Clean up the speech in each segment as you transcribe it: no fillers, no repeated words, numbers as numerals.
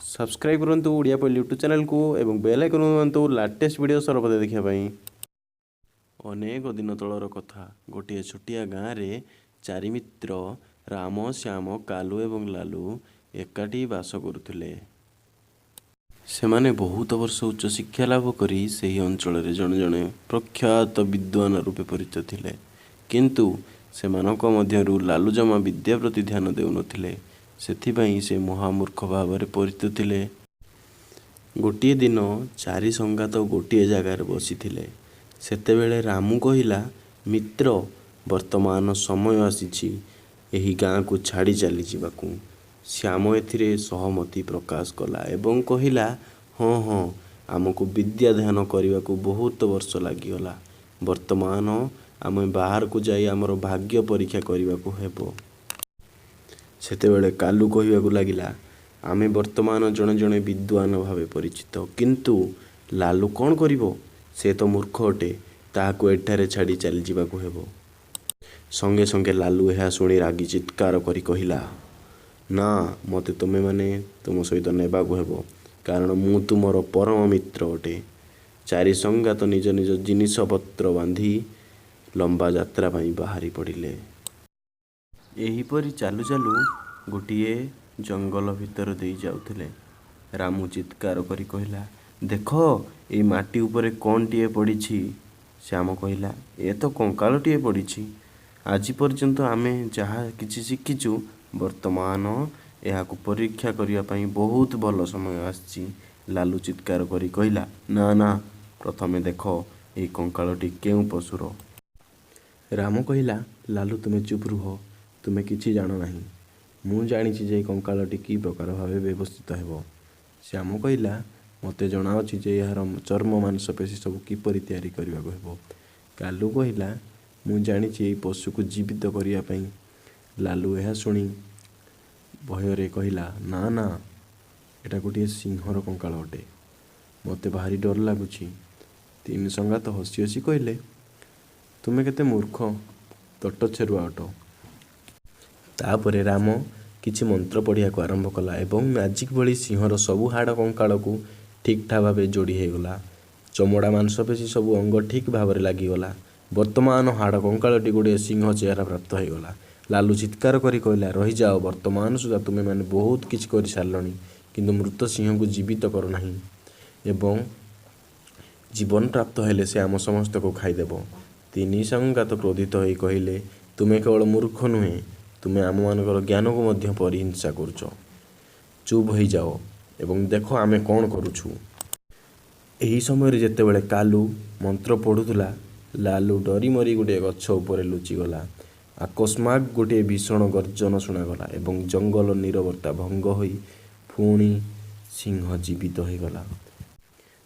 Subscribe କରନ୍ତୁ Odia Paul YouTube ଚ୍ୟାନେଲକୁ ଏବଂ ବେଲ୍ ଆଇକନ୍ ଦବାନ୍ତୁ ଲାଟେଷ୍ଟ ଭିଡ଼ିଓ ସର୍ବଦା ଦେଖିବା ପାଇଁ। ଅନେକ ଦିନ ତଳର କଥା, ଗୋଟିଏ ଛୋଟିଆ ଗାଁରେ ଚାରି ମିତ୍ର ରାମ, ଶ୍ୟାମ, କାଲୁ ଏବଂ ଲାଲୁ ଏକାଠି ବାସ କରୁଥିଲେ। ସେମାନେ ବହୁତ ବର୍ଷ ଉଚ୍ଚଶିକ୍ଷା ଲାଭ କରି ସେହି ଅଞ୍ଚଳରେ ଜଣେ ଜଣେ ପ୍ରଖ୍ୟାତ ବିଦ୍ୱାନ ରୂପେ ପରିଚିତ ଥିଲେ। କିନ୍ତୁ ସେମାନଙ୍କ ମଧ୍ୟରୁ ଲାଲୁ ଜମା ବିଦ୍ୟା ପ୍ରତି ଧ୍ୟାନ ଦେଉନଥିଲେ। ସେଥିପାଇଁ ସେ ମହାମୂର୍ଖ ଭାବରେ ପରିଚିତ ଥିଲେ। ଗୋଟିଏ ଦିନ ଚାରି ସଙ୍ଗାତ ଗୋଟିଏ ଜାଗାରେ ବସିଥିଲେ। ସେତେବେଳେ ରାମୁ କହିଲା, "ମିତ୍ର, ବର୍ତ୍ତମାନ ସମୟ ଆସିଛି ଏହି ଗାଁକୁ ଛାଡ଼ି ଚାଲିଯିବାକୁ। " ଶ୍ୟାମ ଏଥିରେ ସହମତି ପ୍ରକାଶ କଲା ଏବଂ କହିଲା, "ହଁ ହଁ, ଆମକୁ ବିଦ୍ୟାଧ୍ୟୟନ କରିବାକୁ ବହୁତ ବର୍ଷ ଲାଗିଗଲା। ବର୍ତ୍ତମାନ ଆମେ ବାହାରକୁ ଯାଇ ଆମର ଭାଗ୍ୟ ପରୀକ୍ଷା କରିବାକୁ ହେବ। " ସେତେବେଳେ କାଲୁ କହିବାକୁ ଲାଗିଲା, "ଆମେ ବର୍ତ୍ତମାନ ଜଣେ ଜଣେ ବିଦ୍ୱାନ ଭାବେ ପରିଚିତ; କିନ୍ତୁ ଲାଲୁ କ'ଣ କରିବ? ସେ ତ ମୂର୍ଖ ଅଟେ। ତାହାକୁ ଏଠାରେ ଛାଡ଼ି ଚାଲିଯିବାକୁ ହେବ। " ସଙ୍ଗେ ସଙ୍ଗେ ଲାଲୁ ଏହା ଶୁଣି ରାଗି ଚିତ୍କାର କରି କହିଲା, "ନା, ମୋତେ ତୁମେମାନେ ତୁମ ସହିତ ନେବାକୁ ହେବ; କାରଣ ମୁଁ ତୁମର ପରମ ମିତ୍ର ଅଟେ। " ଚାରି ସଙ୍ଗାତ ନିଜ ନିଜ ଜିନିଷପତ୍ର ବାନ୍ଧି ଲମ୍ବା ଯାତ୍ରା ପାଇଁ ବାହାରି ପଡ଼ିଲେ। ଏହିପରି ଚାଲୁ ଚାଲୁ ଗୋଟିଏ ଜଙ୍ଗଲ ଭିତର ଦେଇ ଯାଉଥିଲେ। ରାମୁ ଚିତ୍କାର କରି କହିଲା, "ଦେଖ, ଏଇ ମାଟି ଉପରେ କ'ଣଟିଏ ପଡ଼ିଛି? " ଶ୍ୟାମ କହିଲା, "ଏ ତ କଙ୍କାଳଟିଏ ପଡ଼ିଛି। ଆଜି ପର୍ଯ୍ୟନ୍ତ ଆମେ ଯାହା କିଛି ଶିଖିଛୁ, ବର୍ତ୍ତମାନ ଏହାକୁ ପରୀକ୍ଷା କରିବା ପାଇଁ ବହୁତ ଭଲ ସମୟ ଆସିଛି। " ଲାଲୁ ଚିତ୍କାର କରି କହିଲା, "ନା, ନା, ପ୍ରଥମେ ଦେଖ ଏହି କଙ୍କାଳଟି କେଉଁ ପଶୁର? " ରାମ କହିଲା, "ଲାଲୁ, ତୁମେ ଚୁପ୍ ରୁହ। ତୁମେ କିଛି ଜାଣ ନାହିଁ। ମୁଁ ଜାଣିଛି ଯେ ଏହି କଙ୍କାଳଟି କି ପ୍ରକାର ଭାବେ ବ୍ୟବସ୍ଥିତ ହେବ। " ଶ୍ୟାମ କହିଲା, "ମୋତେ ଜଣାଅଛି ଯେ ଏହାର ଚର୍ମ, ମାଂସପେଶୀ ସବୁ କିପରି ତିଆରି କରିବାକୁ ହେବ। " କାଲୁ କହିଲା, "ମୁଁ ଜାଣିଛି ଏହି ପଶୁକୁ ଜୀବିତ କରିବା ପାଇଁ। " ଲାଲୁ ଏହା ଶୁଣି ଭୟରେ କହିଲା, "ନା, ନା, ଏଟା ଗୋଟିଏ ସିଂହର କଙ୍କାଳ ଅଟେ। ମୋତେ ଭାରି ଡର ଲାଗୁଛି। " ତିନି ସଙ୍ଗାତ ହସି ହସି କହିଲେ, "ତୁମେ କେତେ ମୂର୍ଖ ତଟଛେରୁଆ ଅଟ। " ତା'ପରେ ରାମ କିଛି ମନ୍ତ୍ର ପଢ଼ିବାକୁ ଆରମ୍ଭ କଲା ଏବଂ ମ୍ୟାଜିକ୍ ଭଳି ସିଂହର ସବୁ ହାଡ଼ କଙ୍କାଳକୁ ଠିକ୍ ଠାକ୍ ଭାବେ ଯୋଡ଼ି ହୋଇଗଲା। ଚମଡ଼ା, ମାଂସପେଶୀ ସବୁ ଅଙ୍ଗ ଠିକ୍ ଭାବରେ ଲାଗିଗଲା। ବର୍ତ୍ତମାନ ହାଡ଼ କଙ୍କାଳଟି ଗୋଟିଏ ସିଂହ ଚେହେରା ପ୍ରାପ୍ତ ହୋଇଗଲା। ଲାଲୁ ଚିତ୍କାର କରି କହିଲା, "ରହିଯାଅ, ବର୍ତ୍ତମାନ ସୁଦ୍ଧା ତୁମେମାନେ ବହୁତ କିଛି କରିସାରିଲଣି; କିନ୍ତୁ ମୃତ ସିଂହକୁ ଜୀବିତ କରନାହିଁ ଏବଂ ଜୀବନ ପ୍ରାପ୍ତ ହେଲେ ସେ ଆମ ସମସ୍ତଙ୍କୁ ଖାଇଦେବ। " ତିନି ସଙ୍ଗାତ କ୍ରୋଧିତ ହୋଇ କହିଲେ, "ତୁମେ କେବଳ ମୂର୍ଖ ନୁହେଁ, ତୁମେ ଆମମାନଙ୍କର ଜ୍ଞାନକୁ ମଧ୍ୟ ପରିହଂସା କରୁଛ। ଚୁପ୍ ହୋଇଯାଅ ଏବଂ ଦେଖ ଆମେ କ'ଣ କରୁଛୁ। " ଏହି ସମୟରେ ଯେତେବେଳେ କାଲୁ ମନ୍ତ୍ର ପଢ଼ୁଥିଲା, ଲାଲୁ ଡରିମରି ଗୋଟିଏ ଗଛ ଉପରେ ଲୁଚିଗଲା। ଆକସ୍ମାତ୍ ଗୋଟିଏ ଭୀଷଣ ଗର୍ଜନ ଶୁଣାଗଲା ଏବଂ ଜଙ୍ଗଲର ନୀରବତା ଭଙ୍ଗ ହୋଇ ପୁଣି ସିଂହ ଜୀବିତ ହୋଇଗଲା।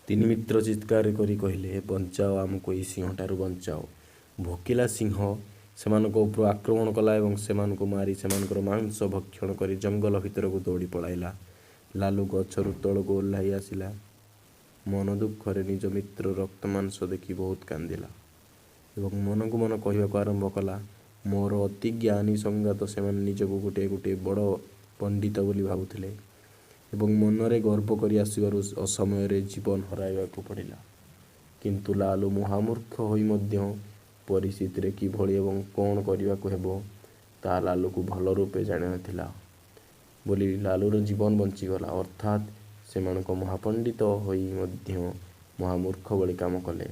ତିନି ମିତ୍ର ଚିତ୍କାର କରି କହିଲେ, "ବଞ୍ଚାଅ, ଆମକୁ ଏହି ସିଂହଠାରୁ ବଞ୍ଚାଅ। " ଭୋକିଲା ସିଂହ ସେମାନଙ୍କ ଉପରୁ ଆକ୍ରମଣ କଲା ଏବଂ ସେମାନଙ୍କୁ ମାରି ସେମାନଙ୍କର ମାଂସ ଭକ୍ଷଣ କରି ଜଙ୍ଗଲ ଭିତରକୁ ଦୌଡ଼ି ପଳାଇଲା। ଲାଲୁ ଗଛରୁ ତଳକୁ ଓହ୍ଲାଇ ଆସିଲା। ମନ ଦୁଃଖରେ ନିଜ ମିତ୍ରର ରକ୍ତମାଂସ ଦେଖି ବହୁତ କାନ୍ଦିଲା ଏବଂ ମନକୁ ମନ କହିବାକୁ ଆରମ୍ଭ କଲା, "ମୋର ଅତି ଜ୍ଞାନୀ ସଙ୍ଗାତ ସେମାନେ ନିଜକୁ ଗୋଟିଏ ଗୋଟିଏ ବଡ଼ ପଣ୍ଡିତ ବୋଲି ଭାବୁଥିଲେ ଏବଂ ମନରେ ଗର୍ବ କରି ଆସିବାରୁ ଅସମୟରେ ଜୀବନ ହରାଇବାକୁ ପଡ଼ିଲା। କିନ୍ତୁ ଲାଲୁ ମହାମୂର୍ଖ ହୋଇ ମଧ୍ୟ ପରିସ୍ଥିତିରେ କିଭଳି ଏବଂ କ'ଣ କରିବାକୁ ହେବ, ତାହା ଲାଲୁକୁ ଭଲ ରୂପେ ଜଣାଥିଲା ବୋଲି ଲାଲୁର ଜୀବନ ବଞ୍ଚିଗଲା। ଅର୍ଥାତ୍ ସେମାନଙ୍କ ମହାପଣ୍ଡିତ ହୋଇ ମଧ୍ୟ ମହାମୂର୍ଖ ଭଳି କାମ କଲେ।